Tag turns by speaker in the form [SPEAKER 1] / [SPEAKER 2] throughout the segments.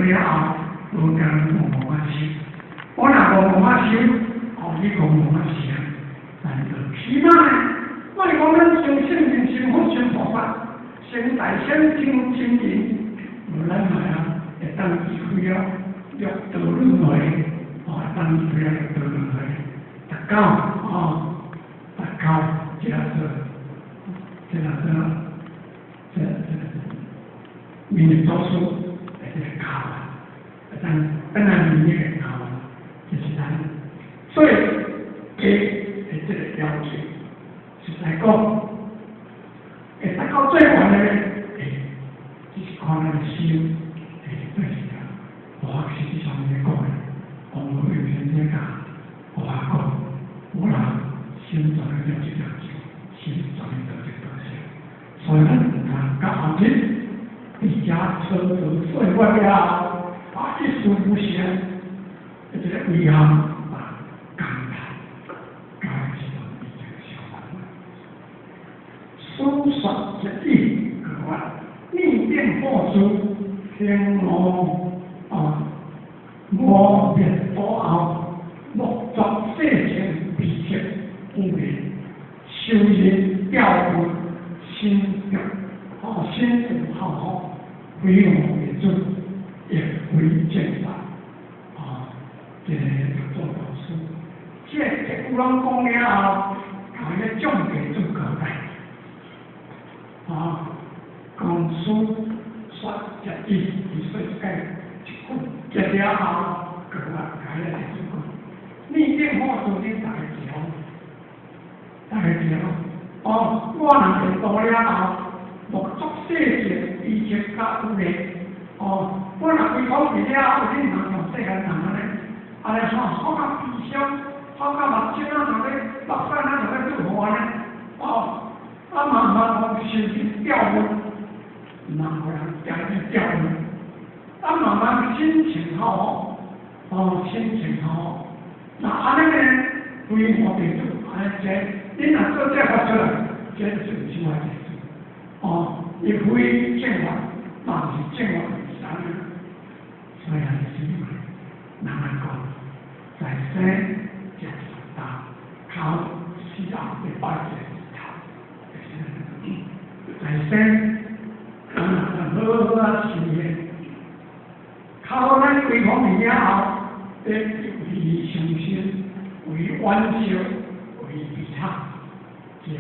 [SPEAKER 1] 了後，無共無無法修。我若無無法修，哦，你講無法修，咱就起碼呢，我是講咱先聖人、先佛、先菩薩、先大仙、先真人，無咱嘛會當離開了六道輪迴，哦，當離開了六道輪迴，達到哦，達到這個這個這這這明祖師的這個教啊，當等下明那個教啊，就是咱最低的這個要求，實在講，會達到最懸的，欸，只是看咱的心，欸，對是啊，我實際上面講的，王有先生教，我講，我若心轉了這條心轉了這個東西，所以咱毋通到後日，佇遮蹉跎歲月了後，啊，一事無成，這個遺憾啊，感嘆，感是已經相反。書說一語，個話，逆變破處，天魔啊，魔滅度後，莫作世情悲戚，有緣修行調伏心著，哦，心有好好，非我為主，亦非正法，啊，這個做老師，這個結句攏講了後，共彼個眾地主交代，啊，講書說一語，伊說一解一句，結了後，閣來共彼個地主講，你變法師恁逐家知影，逐家知影，哦，我若變道了後，莫作世情悲戚佮有咧，哦，我若歸空去了後，恁通像世間人按呢，按呢吼，好較悲傷，好較目睭仔若咧，目屎仔若咧流雨按呢，哦，啊慢慢講心情調穩，毋通予人定去調穩，啊慢慢心情好，哦，心情好，那按呢呢，歸我地主，按呢這，恁若做這發出來，這就是有修的地主，哦，伊非正法，嘛毋是正法是啥呢？所以啊，是因為人來講，在生食三啖，哭死後欲拜一個日頭，在生，咱若好好啊修煉，較好咱歸空去了後，欲為傷心，為惋惜，為悲慘，這種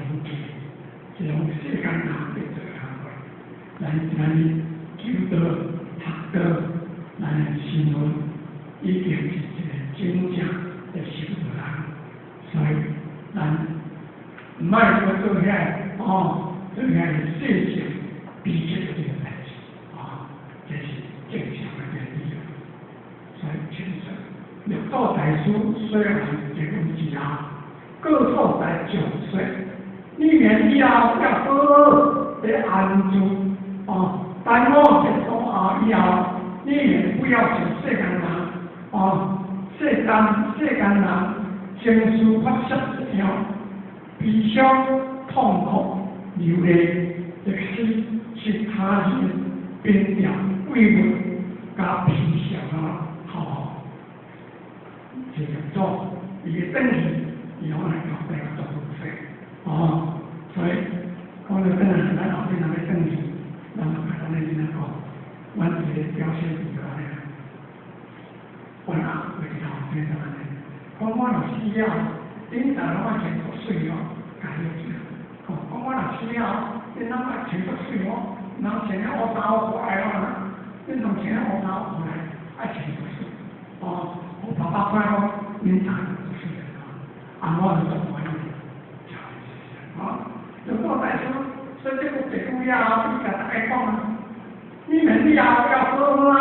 [SPEAKER 1] 這種世間人欲做工課，咱今日求道、讀道，咱的身份已經是一個真正的修道人，所以咱毋愛閣做遐個哦，做遐個世情悲戚的這個代誌，啊，這是正常的這個理由。所以請說，六祖大師說完結論之後，告訴大眾說：你們以後要好好的安住，哦，當我結束後以後，你們不要像世間人，哦，世間人情緒發泄一樣，悲傷、痛苦、流淚，歷史是他人變調、慰問、佮悲傷啊，好，這個做伊個轉去，伊攏來交代做說，哦，所以講到轉來，咱後邊若欲轉去，咱就共咱的囡仔講，阮一個表現就按呢，阮阿會頭先就按呢，講我若死了，恁逐家攏愛穿足媠哦，共伊講，講我若死了，恁攏愛穿足媠哦，人穿了烏衫烏褲愛哦，恁攏穿了烏衫烏褲來，愛穿足媠，哦，我爸爸看講，恁逐家足媠啊，我就足歡喜，啊，就做大師，所以這個結句了後，伊共逐家講啊，你們以後要好好啊，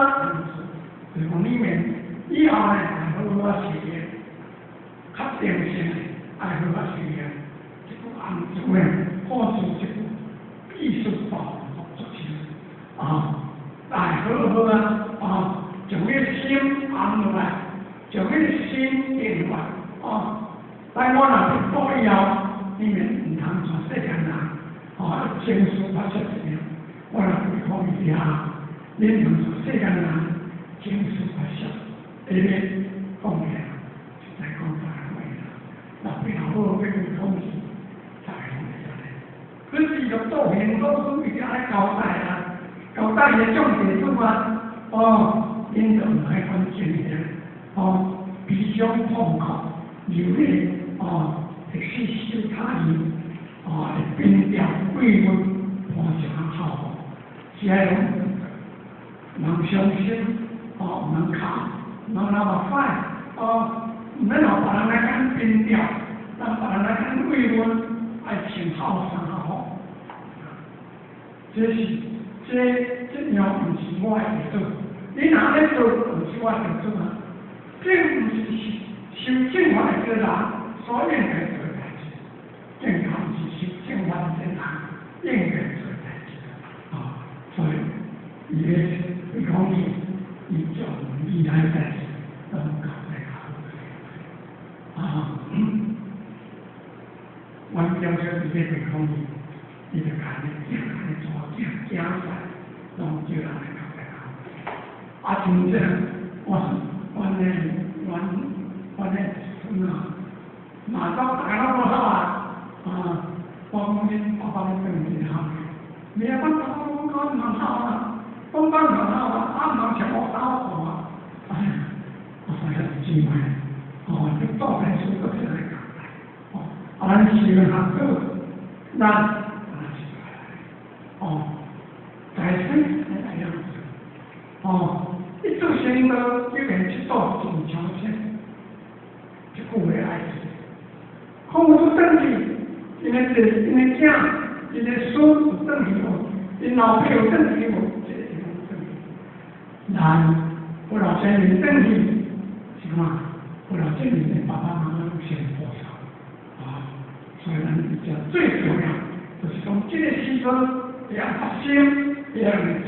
[SPEAKER 1] 就是講你們以後呢，愛好好啊修煉，較定性的愛好好修煉，這句安住呢，好似這句藝術寶作成啊，來好好啊，啊，將你心安落來，將你心定落來，啊，當我若入道以後，你們毋通像世間人，啊，情緒發泄一樣，我若歸空去了，恁通像世間人，咧講起來，實在講大家話老爸老母欲開空氣，大家攏會曉得。可是伊個道行老師一定愛交代啊，交代伊眾弟子啊，哦，恁就毋愛管情形，哦，悲傷痛苦、流淚，哦，會去受他人，哦，會變調慰問，伴上孝服，是愛攏毋通傷心，哦，毋通哭，毋通流目屎，哦，毋免予別人來共變調，讓別人來共慰問，愛穿孝衫孝服。這是這這樣毋是我的弟子，你若按呢做，毋是我的弟子啊。這毋是修正法的這人所應該做的代誌，更較毋是修正法的這人應該做的代誌。啊，所以伊咧伊講伊，伊將厲害代誌攏交代較好。啊，阮表姐佇咧開講伊，伊就共你行，共你帶行，行出來，攏叫人來交代較好。啊，像這我阮的阮阮的孫啊，嘛都逐家攏無好啊，啊，我講恁爸爸咧轉真好，袂啊，阮爸爸講講毋好啊，講講毋好啊，啊毋通像烏豆看啊，哎呀，我說遐姊妹，哦，這道理書都是來交代，哦，啊，咱修學好，咱哦，在生來樣子，哦，一做生道，一定去做真相信，這句話愛記。孔子轉去，𪜶的弟、𪜶的囝、𪜶的孫有轉去無？𪜶老爸有轉去無？這個攏轉去。咱不老先生轉去，是怎？不老先生的爸爸媽媽攏成菩薩，啊，所以咱這最重要，就是講這個時陣會曉發生，會曉來做，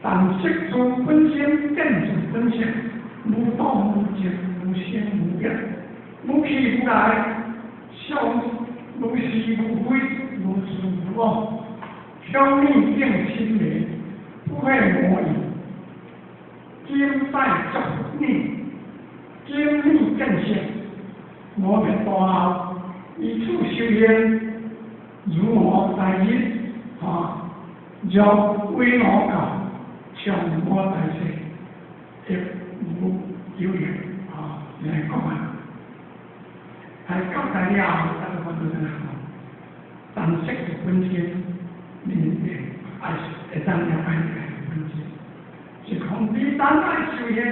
[SPEAKER 1] 但識自本性，見自本性，無動無靜，無生無滅，無去無來，相無是無非，無自無我，香味境心靈，不會魔影，今在作念，今念見性，無滅度後，以此修行，如我在日，啊，若為我教，常我在世，亦無有緣，啊，來講啊，係交代了後，大家都知影講，但識自本性，明明愛會當了解本性，是講你單愛修行，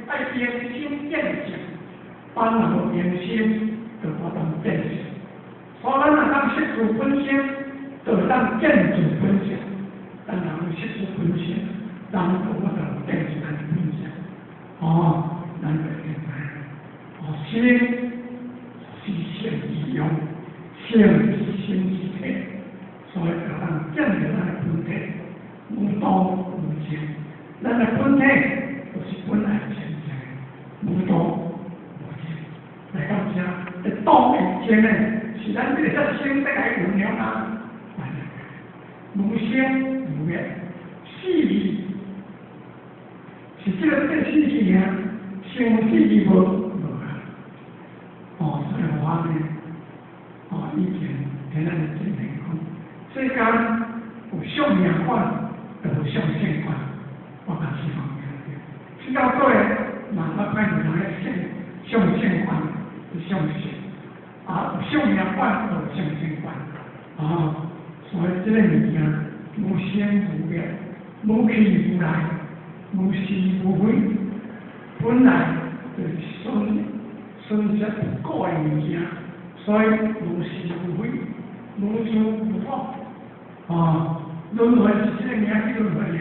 [SPEAKER 1] 愛明心見性，咱若無明心，就無當見性。所以咱若當識自本性，就會當見自本性。咱若無識自本性，咱就無當見自咱的本性。哦，咱就會知哦，心是性之用，性是心之體，所以就當見著咱的本體，無動無靜。咱的本體就是本來清淨的，無動無靜。來到這，會動會靜的，是咱這個心在來運用啊。無生無滅，四義是這個這四義啊，生有四義無？無啊。哦，所以我呢，哦，以前聽咱的前輩講，世間有相命觀，就無相性觀，我較喜歡聽。到做的嘛，捌看著人咧相相性觀，是相性，啊，有相命觀，就有相性觀，啊，所以這個物件無生無滅，無去無來，無是無非，本來就是純純粹不過的物件，所以無是無非，無自無我，啊，輪迴是這個名叫輪迴爾，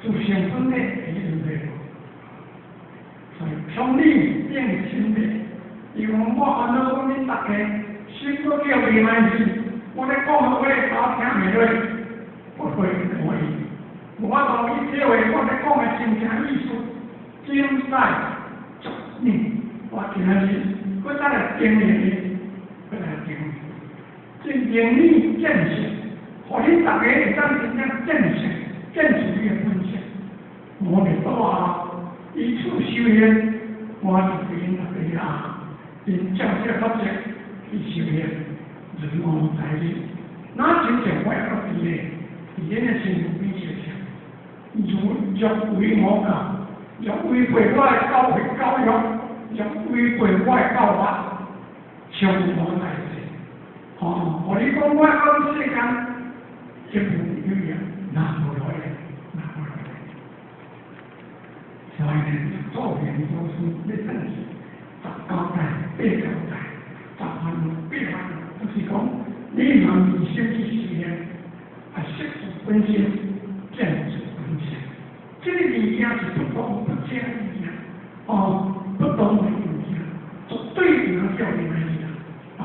[SPEAKER 1] 自性本體會輪迴無？所以鄉里變心的，伊講我煩惱講恁逐家心閣叫袂賣去，我咧講的話我聽袂落，不會可以，無法度去體會我咧講的真正意思，今在作念，我今仔日閣再來經歷伊，閣來經歷，真明理見性，予恁逐家會當真正見性，見出你的本性，無滅度啊！此修行，我就為𪜶大家啊，𪜶照這個法則去修行，如我在日。那真正我會閣佇咧，佇恁的身軀邊相像，如若違我教，若違背我的教誨教育，若違背我的教法，將無代誌。哦，予你講我講世間，這無有用，那無路用，那無路用。所以呢，做人做事欲轉去，十交代、八交代、十煩惱、八煩惱，就是講你毋通二心去修煉，啊，識自本性，見自本性。這個物件是不動不正的物件，哦，不動的物件，絕對毋通叫你來去啊！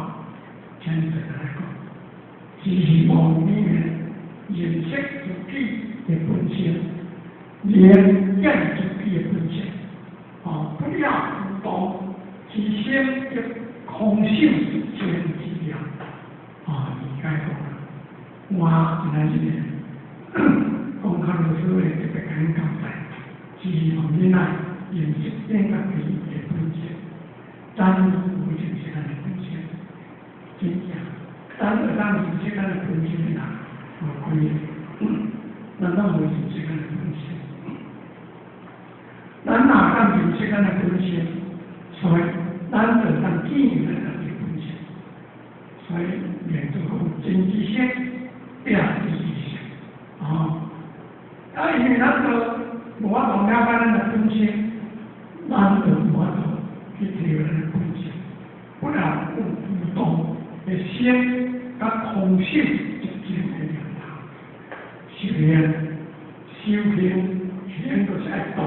[SPEAKER 1] 請你大家來講，只希望你們認識自己的本性，連見自己的本性，哦，不要浮動，自心的空性寂靜之了。啊，應該講，我今仔日講較啰嗦的特別共恁交代，只希望恁來認識恁家己的本性，咱有認識咱的本性，真正，咱會當認識咱的本性的人，無幾個，咱攏無認識咱的本性。咱若當認識咱的本性，所以咱就當見咱家己本性。所以連做講真知識，變知識，哦。啊，因為咱都無法度了解咱的本性，咱就無法度去體會咱的本性。不然有浮動的心，佮空性寂靜的念頭，修行，修行，行就是愛動，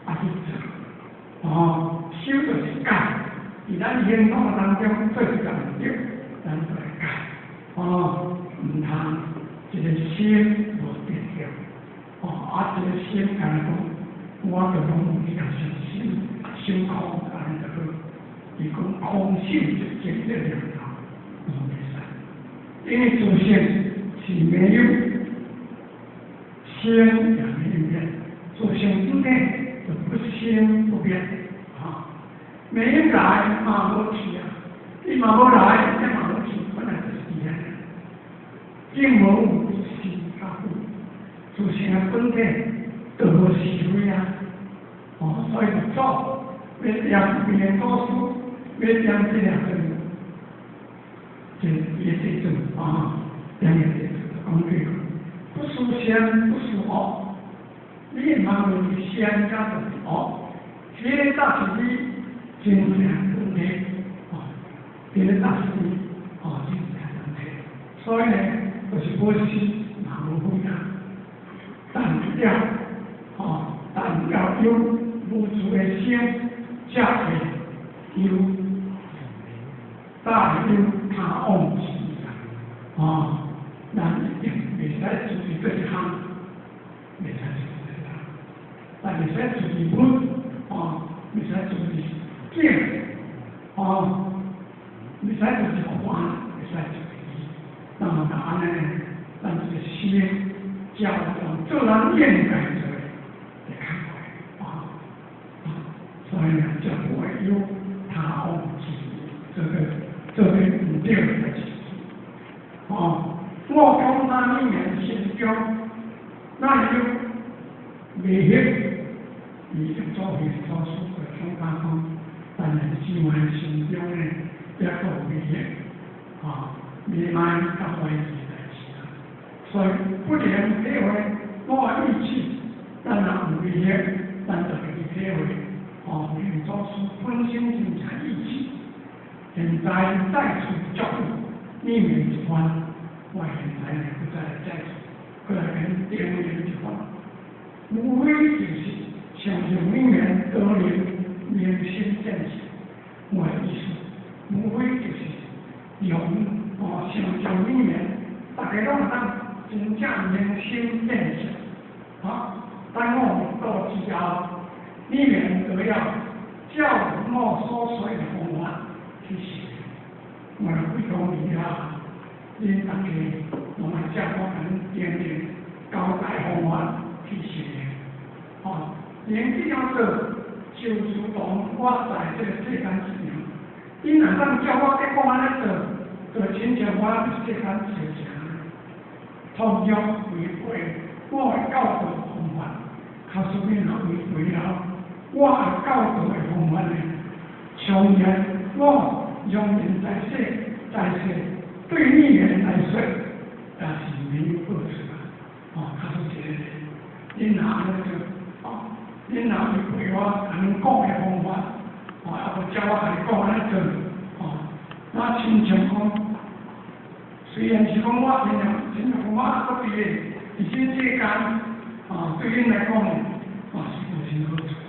[SPEAKER 1] 愛去做，哦，修就是改，佇咱行動當中做一個毋對，咱就來改，哦，毋通一個心無定著，哦，啊，這個心敢若講，我就攏比較相信，心空按呢就好。伊講空性寂靜的念頭，攏袂使，因為自性是沒有生也沒有滅，自性本體就不生不滅，啊，沒來嘛無去啊，伊嘛無來，也嘛無去，本來就是佇遐，並無是佮非，自性的本體就無是非啊，哦，所以就做欲念念祖師，欲念這兩個，這也這種啊，兩個這種講句，不思善不思惡，你毋通認為善才就是惡，這個才是你真正本體，哦，這個才是你哦真正本體。所以呢，就是無是嘛無非啊，但要哦，但要有無住的心，才會有大有他往之啊！哦，咱一定袂使注意這一項，袂使注意這項，但袂使注意物，哦，袂使注意境，哦，袂使注意煩，袂使注意。那麼按呢，咱這個心才有做咱應該做的的工課，啊，所以呢，才不會有他往之這個毋對的代誌。哦，我講那裡面心中，那有未曉，伊就做戲做事就感覺講，但是只嘛心中呢，抑閣有未曉，啊，未賣較懷疑代誌啊，所以不能體會我的意志，咱若有未曉，咱就會去體會，哦，明祖師本身真正意志，現在再次教育你們一番，我現在呢閣再來再次，閣來共恁點明一番，無非就是相信裡面得能明心見性，我的意思，無非就是用哦，想像裡面，大家攏會當真正明心見性，啊，當我悟道之後，你們都要照我所說的方法去修。我來幾公里啊，恁大家攏愛照我共恁點明交代方法去修。哦，連這樣做，就如同我在這個世間一樣。恁若當照我講按呢做，就親像我佇世間相像。同樣違背我的教導方法，假使恁若違背了我的教導的方法呢，常言我仍然在世，在世對你們來說，也是沒有過錯啊。哦，假使一個，恁若按呢做，哦，恁若違背我共恁講的方法，哦，啊無照我共你講按呢做，哦，那親像講，雖然是講我親像親像講我閣佇個佇這世間，啊，對恁來講，啊是無啥好處。